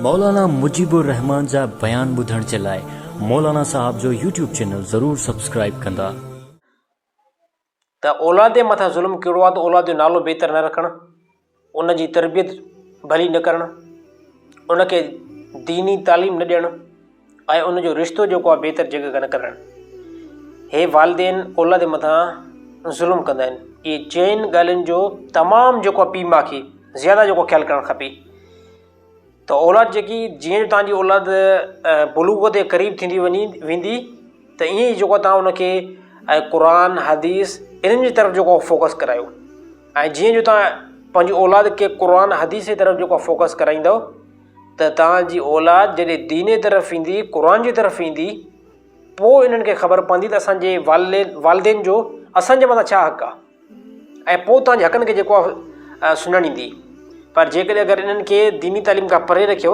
مولانا مجيب الرحمان جا بيان ٻڌڻ جي لاء مولانا صاحب جو يوٽيوب چينل ضرور سبسڪرائيب ڪندا. ته اولاد جي مٿان ظلم ڪهڙو آهي ته اولاد جو نالو بهتر نه رکڻ، ان جي تربيت ڀلي نه ڪرڻ، ان کي ديني تعليم نه ڏيڻ ۽ ان جو رشتو جيڪو آهي بهتر جڳهه کان نه ڪرڻ. هي والدين اولاد جي مٿان ظلم ڪندا آهن. اهي چئن ڳالهين جو تمام جيڪو آهي پيء ماء کي زياده جيڪو خيال ڪرڻ کپي ته اولاد جيڪي جيئن جو توهان جي اولاد بلوغت جي قريب ٿيندي وڃي ويندي ته ائين ئي جيڪو توهان ان کي ۽ قرآن حديث انهن جي طرف جيڪو فوڪس ڪرايو ۽ جيئن جو توهان پنهنجي اولاد کي قرآن حديث جي طرف جيڪو فوڪس ڪرائيندو ته توهان جي اولاد جڏهن دين جي طرف ايندي قرآن جي طرف ايندي پوء انهن کي خبر پوندي ته اسان جي والدين جو اسان جي مٿان ڇا حق آهي ۽ پوء توهان جي حقن کي جيڪو آهي سڃاڻيندي پر جيڪڏهن اگر انهن کي ديني تعليم کان پري رکيو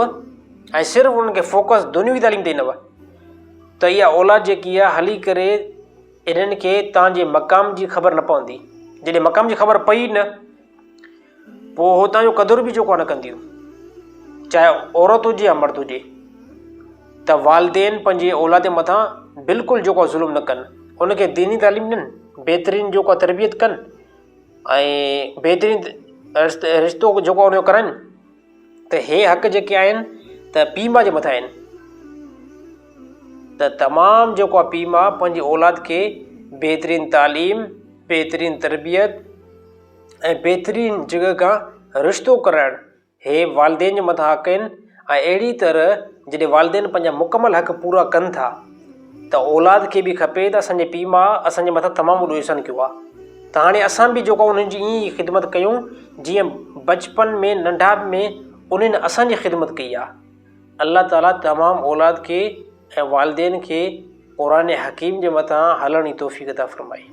۽ صرف انهن کي فوڪس دنيوي تعليم تي ڏنو ته اها اولاد جيڪي آهي هلي ڪري انهن کي توهان جي مقام جي خبر نه پوندي جڏهن مقام جي خبر پئي نه پوء هو توهان جو قدر به جو ڪونه ڪنديون، چاهي عورت هجي يا مرد هجي ته والدين پنهنجي اولاد مٿان بلڪل جيڪو ظلم نه ڪن، ان کي ديني تعليم ڏين، بهترين جيڪو تربيت ڪن ۽ بهترين رشتو جيڪو ان جو ڪرائن ته هي حق جيڪي آهن ته پيء ماء جي مٿان آهن ته تمام جيڪو آهي پيء ماء پنهنجي اولاد کي بهترين تعليم بهترين تربيت ۽ بهترين جڳهه کان رشتو ڪرائڻ هي والدين جي مٿان حق آهن ۽ اهڙي طرح جڏهن والدين پنهنجا مڪمل حق پورا ڪن ٿا ته اولاد کي به کپي ته اسان جي پيء ماء اسان جي مٿان تمام وڏو احسان ڪيو آهي ته هاڻي اسان به جيڪو انهن جي ائين ئي خدمت ڪيون جيئن بچپن ۾ ننڍاپ ۾ انهن اسان جي خدمت ڪئي آهي الله تعالي تمام اولاد کي ۽ والدين کي قرآن حڪيم جي مٿان هلڻ جي توفيق عطا فرمائي.